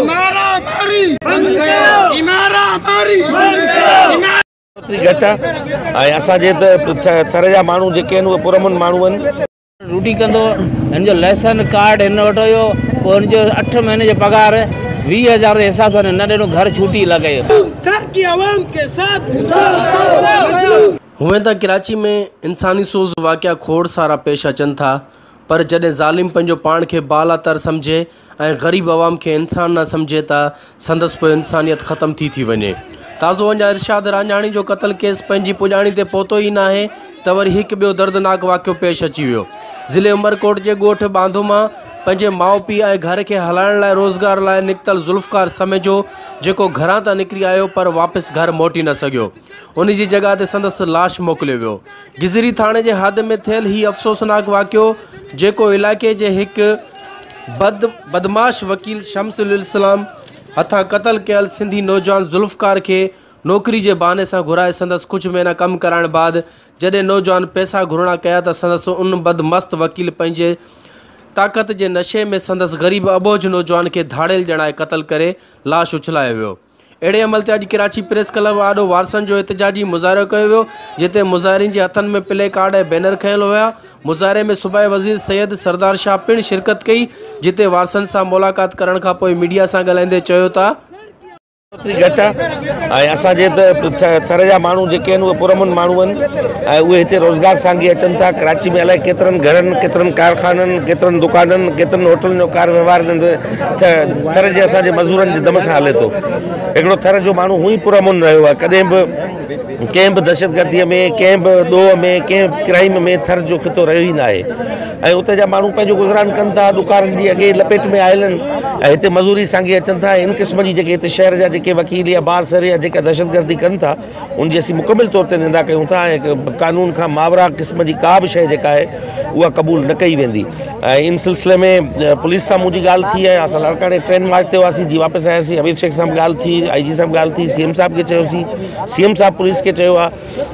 मारा मारी बंद कयो, मारा मारी बंद कयो। ओतिरी घटि आहे ऐं असांजे त थर जा माण्हू जेके आहिनि उहे पुरअमन माण्हू आहिनि। ड्यूटी कंदो, हिन जो लाइसेंस कार्ड हिन वटि हुयो, पोइ हिन जो 8 महीने जो पघार 20,000 जे हिसाब सां न ॾिनो, घर छुटी लॻायो। थर की आवाम के साथ। हूअं त कराची में इंसानी सोज़ वाक़िआ खोड़ सारा पेश अचनि था, पर जॾहिं ज़ालिम पंहिंजो पाण खे बालातर सम्झे ऐं ग़रीब आवाम खे इंसान न सम्झे त संदसि पोइ इंसानियत ख़तमु थी थी वञे। ताज़ो अञा इरशाद रांझाणी जो क़तल केस पंहिंजी पुॼाणी ते पहुतो ई नाहे त वरी हिकु ॿियो दर्दनाक वाक़ियो पेश अची वियो। ज़िले उमरकोट जे ॻोठ बांधो मां पंहिंजे माउ पीउ ऐं घर खे हलाइण लाइ रोज़गार लाइ निकितल ज़ुल्फ़कार समेजो जेको घरां तां निकिरी आयो पर वापसि घर मोटी न सघियो, उन जी जॻह ते संदसि लाश मोकिलियो वियो। गिज़री थाणे जे हद में थियल हीउ अफ़सोसनाक वाक़ियो जेको इलाइक़े जे हिकु बदमाश वकील शम्सुल इस्लाम हथां क़तल कयल सिंधी नौजवान ज़ुल्फ़कार खे नौकरी जे बहाने सां घुराए संदसि कुझु महीना कमु कराइण बाद जॾहिं नौजवान पैसा घुरणा कया त संदसि उन बदमस्त वकील पंहिंजे ताक़त जे नशे में संदसि ग़रीब अबोझ नौजवान खे धाड़ेल ॼणाए क़तल करे लाश उछलायो वियो। अहिड़े अमल ते अॼु कराची प्रेस क्लब आॾो वारसनि जो एहतजाजी मुज़ाहिरो कयो वियो, जिते मुज़ाहिरीन जे हथनि में प्ले कार्ड ऐं बैनर खयियल हुया। मुज़ाहिरे में सूबाई वज़ीर सैयद सरदार शाह पिणु शिरकत कई, जिते वारसनि सां मुलाक़ात करण खां पोइ मीडिया सां ॻाल्हाईंदे चयो त ओतिरी घटि आहे ऐं असांजे त थर जा माण्हू जेके आहिनि उहे पुरअमन माण्हू आहिनि ऐं उहे हिते रोज़गार सांगी अचनि था। कराची में अलाए केतिरनि घरनि, केतिरनि कारखाननि, केतिरनि दुकाननि, केतिरनि होटलनि जो कार वहिंवार थर जे असांजे मज़दूरनि जे दम सां हले थो। हिकिड़ो थर जो माण्हू हूअं ई पुरअमन रहियो आहे, कॾहिं बि कंहिं बि दहशतगर्दीअ में, कंहिं बि ॾोह में, कंहिं क्राइम में थर जो ख़ितो रहियो ई न आहे ऐं उते जा माण्हू पंहिंजो गुज़रान कनि था, ॾुकारनि जी अॻे लपेट में आयल आहिनि ऐं हिते मज़दूरी सांगी अचनि था। इन क़िस्म जी जेके हिते शहर जा जेके वकील या बासर या जेका दहशतगर्दी कनि था उनजी असीं मुकमिल तौर ते निंदा कयूं था ऐं कानून खां मावरा क़िस्म जी का बि शइ जेका आहे उहा क़बूल न कई वेंदी। ऐं इन सिलसिले में पुलिस सां मुंहिंजी ॻाल्हि थी आहे, असां लाड़काणे ट्रेन मार्च ते हुआसीं, जीअं वापसि आयासीं, अमीर शेख सां बि ॻाल्हि थी, आई जी सां बि ॻाल्हि थी, सी एम साहिब खे चयोसीं, सी एम साहिब पुलिस खे चयो आहे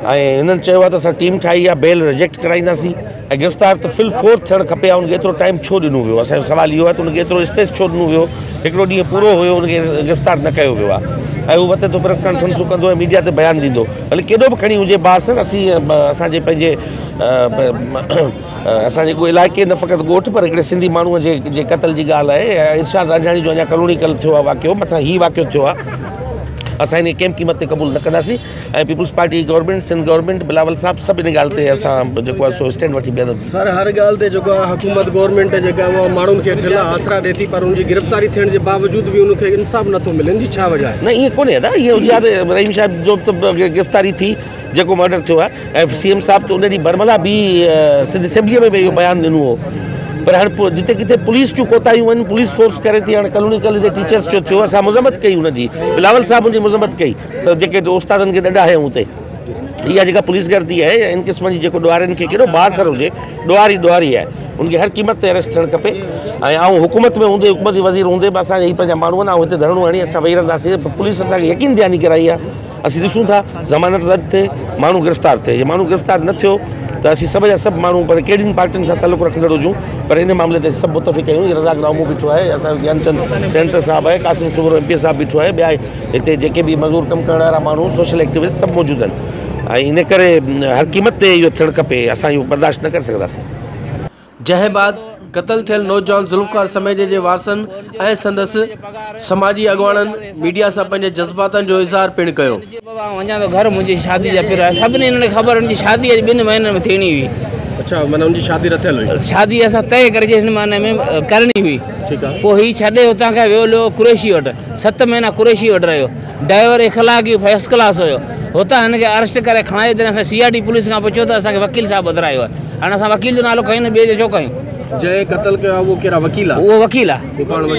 ऐं हिननि चयो आहे त असां टीम ठाही आहे, बेल रिजेक्ट कराईंदासीं ऐं गिरफ़्तार त फिल फोर थियणु खपे हा, उनखे एतिरो टाइम छो ॾिनो वियो? असांजो सवालु इहो आहे त उनखे एतिरो स्पेस छो ॾिनो वियो? हिकिड़ो ॾींहुं पूरो हुयो, उनखे गिरफ़्तार न कयो वियो आहे ऐं उहो वते थो प्रेस कॉन्फ्रेंसूं कंदो ऐं मीडिया ते बयानु ॾींदो, भले केॾो बि खणी हुजे बासर। असीं असांजे पंहिंजे असांजे इलाइक़े न फ़क़ति ॻोठ पर हिकिड़े सिंधी माण्हूअ जे क़तल जी ॻाल्हि आहे। इरशाद रांझाणी जो अञा कलोनी कल थियो आहे वाक़ियो, मथां हीउ वाक़ियो थियो आहे, असां इन कंहिं बि क़ीमत ते क़बूल न कंदासीं ऐं Peoples Party government, Sindh government, Bilawal साहिबु सभु इन ॻाल्हि ते असां जेको आहे सो स्टैंड वठी बीहंदासीं। सर, हर ॻाल्हि ते जेको आहे हुकूमत गवर्नमेंट जेका उहा माण्हुनि खे ढिला आसरा ॾिए थी, पर उनजी गिरफ़्तारी थियण जे बावजूद बि उनखे इंसाफ़ नथो मिले, इन जी छा वजह आहे? न, ईअं कोन्हे दादा, ईअं हुजे हा त रहीम साहिब जो त गिरफ़्तारी थी, जेको मर्डर थियो आहे ऐं सी एम साहिबु त उन ॾींहुं बरमला बि सिंध असेंबलीअ में बि इहो बयानु ॾिनो हो, पर हाणे पोइ जिते किथे पुलिस जूं कोताहियूं आहिनि, पुलिस फोर्स करे थी। हाणे कलोनी कल हिते टीचर्स जो थियो, असां मज़म्मत कई हुनजी, बिलावल साहिबु हुनजी मज़म्मत कई त जेके उस्तादनि खे ॾंढा हयाऊं उते। इहा जेका पुलिस गर्दी आहे, इन क़िस्म जी जेको ॾुहारियुनि खे केॾो बासर हुजे, ॾुहारी ॾुहारी आहे, उनखे हर क़ीमत ते अरेस्ट थियणु खपे। ऐं आउं हुकूमत में हूंदे, हुकूमती वज़ीर हूंदे बि असांजा हीअ पंहिंजा माण्हू आहिनि, आउं हिते धरणो हणी असां वेही रहंदासीं। पुलिस असांखे यकीन दहानी कराई आहे, असीं ॾिसूं था ज़मानत रद्द थिए, माण्हू गिरफ़्तार थिए। जे माण्हू गिरफ़्तार न थियो त असीं सभ जा सभु माण्हू, पर कहिड़ियुनि पार्टियुनि सां तालुक़ु रखंदड़ हुजूं, पर इन मामले ते सभु मुतफ़िक़ आहियूं। रज़ाक रामू बीठो आहे, असांजो ज्ञानचंद सेनेटर साहिबु आहे, कासिम सुमरो एम पी साहिबु बीठो आहे, ॿिया हिते जेके बि मज़दूर कमु करण वारा माण्हू, सोशल एक्टिविस्ट सभु मौजूदु आहिनि ऐं इन करे हर क़ीमत ते इहो थियणु खपे, असां इहो बर्दाश्त न करे सघंदासीं। जंहिं बाद क़तल थियल नौजवान ज़ुल्फ़कार समेजे जे वारसनि ऐं संदसि समाजी अॻवाणनि मीडिया सां पंहिंजे जज़्बातनि जो इज़हार पिणु कयो। बाबा वञा थो घर, मुंहिंजी शादी जा पिर सभिनी हिननि ख़बर, हुनजी शादी अॼु 2 महीननि में थियणी हुई। अच्छा, माना उनजी शादी रथियल हुई? शादी असां तय करे हिन महीने में करणी हुई। ठीकु आहे। पोइ हीउ छॾे हुतां खां वियो हलियो कुरैशी वटि, 7 महीना कुरैशी वटि रहियो। ड्राइवर इख़लाक़ी फर्स्ट क्लास हुयो। हुतां हिनखे अरेस्ट करे खणाए, जॾहिं असां सी I D police खां पुछियो त असांखे वकील साहिबु ॿुधारायो आहे। हाणे असां वकील जो नालो खयूं न ॿिए जो छो खयूं? जंहिं क़तल कयो आहे उहो केरु आहे? वकील आहे? उहो वकील आहे,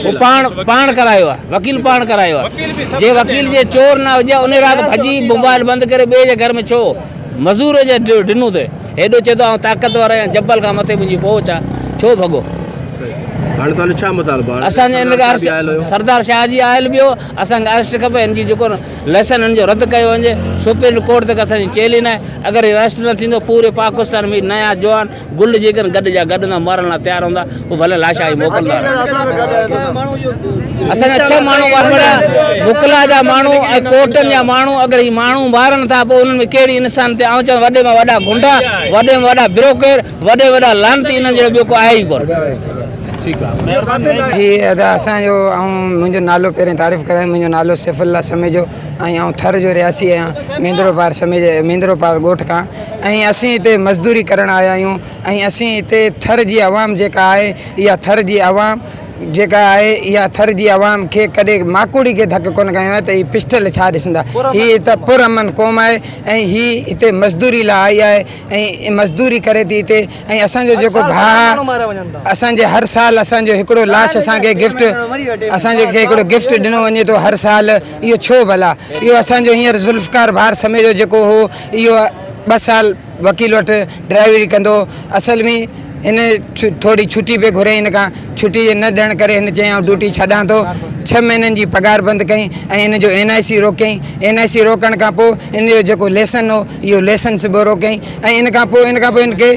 उहो पाण करायो आहे, वकील पाण करायो आहे। जे वकील जे चोर न हुजे, उन राति भॼी मोबाइल बंदि करे ॿिए जे घर में छो मज़ूर जे ॾिनो अथई? हेॾो चए थो आउं ताक़तवर आहियां, जबल खां मथे मुंहिंजी पहुच आहे, छो भॻो? هاڻي توهان جو ڇا مطالبو آهي؟ اسان جو ان کي سردار شاهه جي آيل به هو، اسان کي اريسٽ کپي، هن جي جيڪو لائسن هن جو رد ڪيو وڃي، سپريم ڪورٽ تڪ اسان جي چيلين آهي، اگر هي اريسٽ نه ٿيندو پوري پاڪستان ۾ نيا جوان گل جيڪر گڏ جا گڏ هوندا مرڻ لاء تيار هوندا پوء ڀلي لاشا ئي موڪلندا اسان جا ڇهه ماڻهو مارڻا وڪلا جا ماڻهو ۽ ڪورٽن جا ماڻهو اگر هي ماڻهو مارن ٿا پوء انهن ۾ ڪهڙي انسان تي آئون چوان وڏي ۾ وڏا گنڊا وڏي ۾ وڏا بروڪر وڏي ۾ وڏا لعنتي انهن جهڙو ٻيو ڪو آهي ئي ڪونه. جي ادا اسان جو آئون منهنجو نالو پهرين تعارف ڪرايان منهنجو نالو سيف الله سميجو ۽ آئون ٿر جو رهاسي آهيان ميندرو پار سميجي ميندرو پار ڳوٺ کان ۽ اسين هتي مزدوري ڪرڻ آيا آهيون ۽ اسين هتي ٿر جي عوام جيڪا آهي اها ٿر جي عوام جيڪا آهي اها ٿر جي عوام کي ڪڏهن ماڪوڙي کي ڌڪ ڪونه کنيو آهي ته هي پسٽل ڇا ڏسندا هي هت پر امن قوم آهي ۽ هي هتي مزدوري لاء آئي آهي ۽ مزدوري ڪري ٿي هتي ۽ اسان جو جيڪو ڀاء اسان جي هر سال اسان جو هڪڙو لاش اسان کي گفٽ اسان جي کي هڪڙو گفٽ ڏنو وڃي ٿو هر سال اهو ڇو ڀلا اهو اسان جو هينئر ذوالفقار بھار سميجو جيڪو هو اهو ٻه سال وڪيل وٽ ڊرائيوري ڪندو هو اصل ۾ هن ٿوري ڇٽي پئي گهريائين هن کان ڇٽي جي نه ڏيڻ ڪري هن چيائين آئون ڊيوٽي ڇڏان ٿو ڇهه مهينن جي پگهار بند ڪئي ۽ هن جو اين آء سي روڪيائين اين آء سي روڪڻ کان پوء هن جو جيڪو ليسن هو اهو ليسنس به روڪيائين ۽ ان کان پوء ان کان پوء هن کي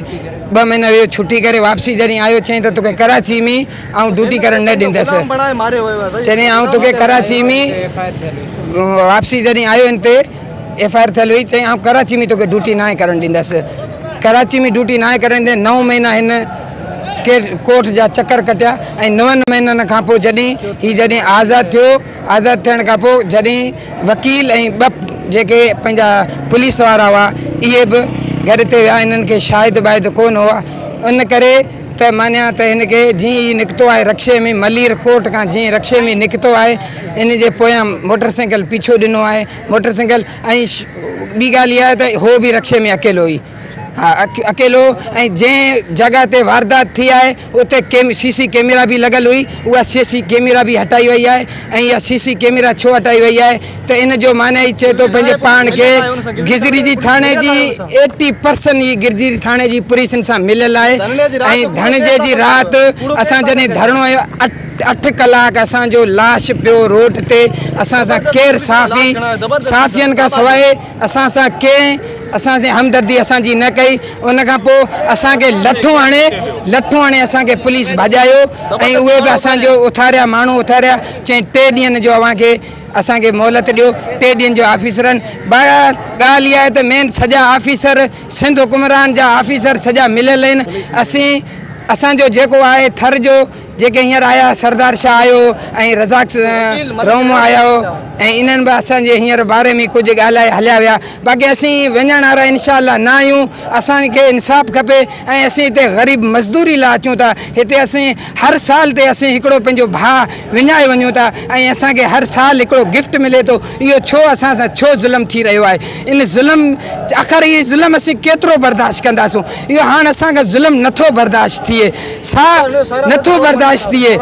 ٻه مهينا ويو ڇٽي ڪري واپسي جڏهن آيو چيائين ته توکي ڪراچي ۾ آئون ڊيوٽي ڪرڻ نه ڏيندس جڏهن آئون توکي ڪراچي ۾ واپسي جڏهن آيو هن تي ايف I R ٿيل هئي چيائين آئون ڪراچي ۾ توکي ڊيوٽي ناهي ڪرڻ ڏيندس ڪراچي ۾ ڊيوٽي ناهي ڪرڻ ڏيندس نو مهينا هن ڪورٽ جا چڪر ڪٽيا ۽ نون مهينن کان پوء جڏهن هي جڏهن آزاد ٿيو آزاد ٿيڻ کان پوء جڏهن وڪيل ۽ ٻه جيڪي پنهنجا پوليس وارا هئا اهي به گڏ تي ويا انهن کي شاهد باهد ڪونه هئا ان ڪري ته معنيٰ ته هن کي جيئن ئي نڪتو آهي رڪشي ۾ ملير ڪورٽ کان جيئن رڪشي ۾ نڪتو آهي ان جي پويان موٽر سائيڪل پيڇو ڏنو آهي موٽر سائيڪل ۽ ٻي ڳالهه اها آهي ته هو به رڪشي ۾ اڪيلو ئي ها اڪيلو ۽ جنهن جڳهه تي واردات ٿي آهي اتي ڪيم سي سي ڪيميرا به لڳل هئي اها سي سي ڪيميرا به هٽائي وئي آهي ۽ اها سي سي ڪيميرا ڇو هٽائي وئي آهي ته ان جو معنيٰ هي چئي ٿو پنهنجي پاڻ کي گذري جي ٿاڻي جي ايٽي پرسن هي گرجي ٿاڻي جي پوليسن سان مليل آهي ۽ ڌڻجي جي رات اسان جڏهن ڌرڻو هنيو اٺ ڪلاڪ اسان جو لاش پيو روڊ تي اسان سان ڪير صحافي صحافين کان سواء اسان سان ڪنهن اسان سان همدردي اسان جي نه ڪئي ان کان پوء اسان کي لٺون هڻي لٺون هڻي اسان کي پوليس ڀڄايو ۽ اهي به اسان جو اٿاريا ماڻهو اٿاريا چئين ٽي ڏينهن جو اوهان کي اسان کي مهلت ڏيو ٽي ڏينهن جو آفيسرن بهرحال ڳالهه اها آهي ته مين سڄا آفيسر سنڌ حڪمران جا آفيسر سڄا مليل آهن اسين اسان جو جيڪو آهي ٿر جو جيڪي هينئر آيا سردار شاهه آيو ۽ رزاق رومو آيو ۽ انهن به اسان جي هينئر باري ۾ ڪجهه ڳالهائي هليا ويا باقي اسين وڃڻ وارا انشاء الله نه آهيون اسان کي انصاف کپي ۽ اسين هتي غريب مزدوري لاء اچون ٿا هتي اسين هر سال تي اسين هڪڙو پنهنجو ڀاء وڃائي وڃون ٿا ۽ اسان کي هر سال هڪڙو گفٽ ملي ٿو اهو ڇو اسان سان ڇو ظلم ٿي رهيو آهي ان ظلم آخر اهي ظلم اسين ڪيترو برداشت ڪنداسون اهو هاڻ اسان کان ظلم نٿو برداشت ٿئي سا نٿو برداشت ٿئي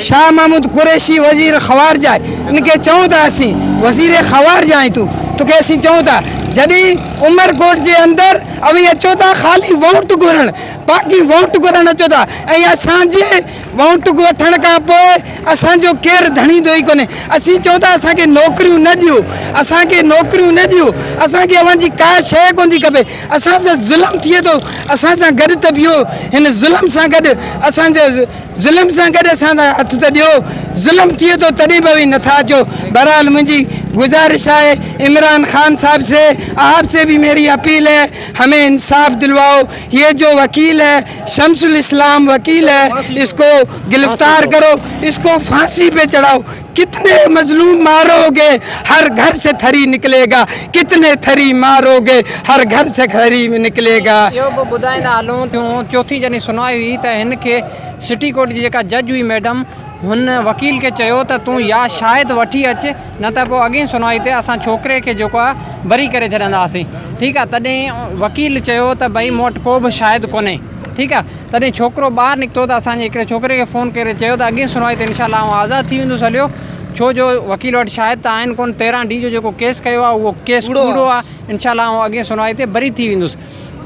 شاهه محمود قريشي وزير خوارجه آهي ان کي چئون ٿا اسين وزير خوارجه آهين تون توکي اسين چئون ٿا جڏهن عمرڪوٽ جي اندر اوهين اچو ٿا خالي ووٽ گهرڻ باقي ووٽ گهرڻ اچو ٿا ۽ اسان جي ووٽ وٺڻ کان پوء اسان جو ڪير ڌڻيندو ئي ڪونهي اسين چئون ٿا اسان کي نوڪريون نه ڏيو اسان کي نوڪريون نه ڏيو اسان کي اوهان جي ڪا شيء ڪونه ٿي کپي اسان سان ظلم ٿئي ٿو اسان سان گڏ ته بيهو هن ظلم سان گڏ اسان جو ظلم سان گڏ اسان سان هٿ ته ڏيو ظلم ٿئي ٿو تڏهن به اوهين نٿا اچو بهرحال منهنجي گذارش آهي عمران خان صاحب سي آپ سي به ميري اپيل هي همين انصاف دلواؤ يه جو وڪيل هي شمس الاسلام وڪيل هي اس ڪو گرفتار ڪرو اس ڪو ڦانسي پي چڙهاؤ ڪتني مظلوم مارو گي هر گهر سي ٿري نڪلي گا ڪتني ٿري مارو گي هر گهر سي ٿري نڪلي گا. اهو به ٻڌائيندا هلون ته چوٿين جڏهن سنوائي هئي ته هن کي سٽي ڪورٽ جي جيڪا جج هئي ميڊم هن وڪيل کي چيو ته تون يا شاهد وٺي اچ نه ته پوء اڳين سنوائي تي اسان ڇوڪري کي جيڪو آهي بري ڪري ڇڏنداسين ٺيڪ آهي تڏهن وڪيل چيو ته ڀئي مون وٽ ڪو به شاهد ڪونهي ٺيڪ آهي تڏهن ڇوڪرو ٻاهر نڪتو ته اسان جي هڪڙي ڇوڪري کي فون ڪري چيو ته اڳين سنوائي تي انشاء الله آئون آزاد ٿي ويندس هليو ڇو جو وڪيل وٽ شاهد ته آهن ڪونه 13 ڊي جو جيڪو ڪيس ڪيو آهي اهو ڪيس ڪوڙو آهي انشاء الله آئون اڳين سنوائي تي بري ٿي ويندس.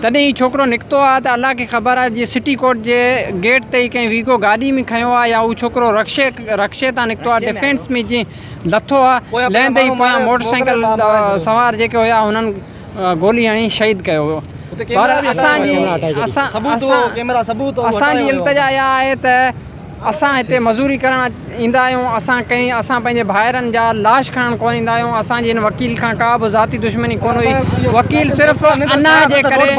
تڏهن هي ڇوڪرو نڪتو آهي ته الله کي خبر آهي جي سٽي ڪورٽ جي گيٽ تي ئي ڪنهن ويگو گاڏي ۾ کنيو آهي يا هو ڇوڪرو رڪشي رڪشي تان نڪتو آهي ڊفينس ۾ جيئن لٿو آهي لهندي ئي پويان موٽر سائيڪل سوار جيڪي هيا هنن گولي هڻي شهيد ڪيو ويو پر اسان جي اسان اسان جي التجا اها آهي ته اسان هتي مزوري ڪرڻ ايندا آهيون اسان ڪنهن اسان پنهنجي ڀائرن جا لاش کڻڻ ڪونه ايندا آهيون اسان جي هن وڪيل کان ڪا به ذاتي دشمني ڪونه هئي وڪيل صرف انا جي ڪري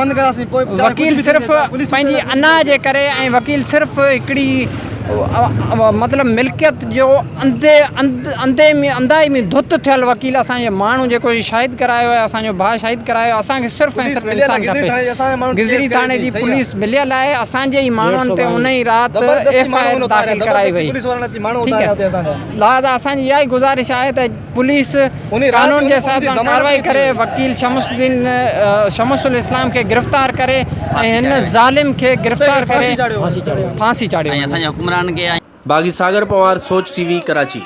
وڪيل صرف پنهنجي انا جي ڪري ۽ وڪيل صرف هڪڙي مطلب ملڪيت جو انڌي انڌي ۾ انڌائي ۾ ڌت ٿيل وڪيل اسان جي ماڻهو جيڪو شهيد ڪرايو آهي اسان جو ڀاء شهيد ڪرايو اسان کي صرف ۽ صرف انسان کپي گذري ٿاڻي جي پوليس مليل آهي اسان جي ئي ماڻهن تي ان ئي رات ايف I R داخل ڪرائي وئي ٺيڪ آهي لهٰذا اسان جي اها ئي گذارش آهي ته پوليس قانون جي حساب سان ڪارروائي ڪري وڪيل شمس الدين شمس الاسلام کي گرفتار ڪري ۽ هن ظالم کي گرفتار ڪري ڦاسي چاڙهيو وڃي. باغي ساگر پنوار، سوچ ٽي وي، ڪراچي.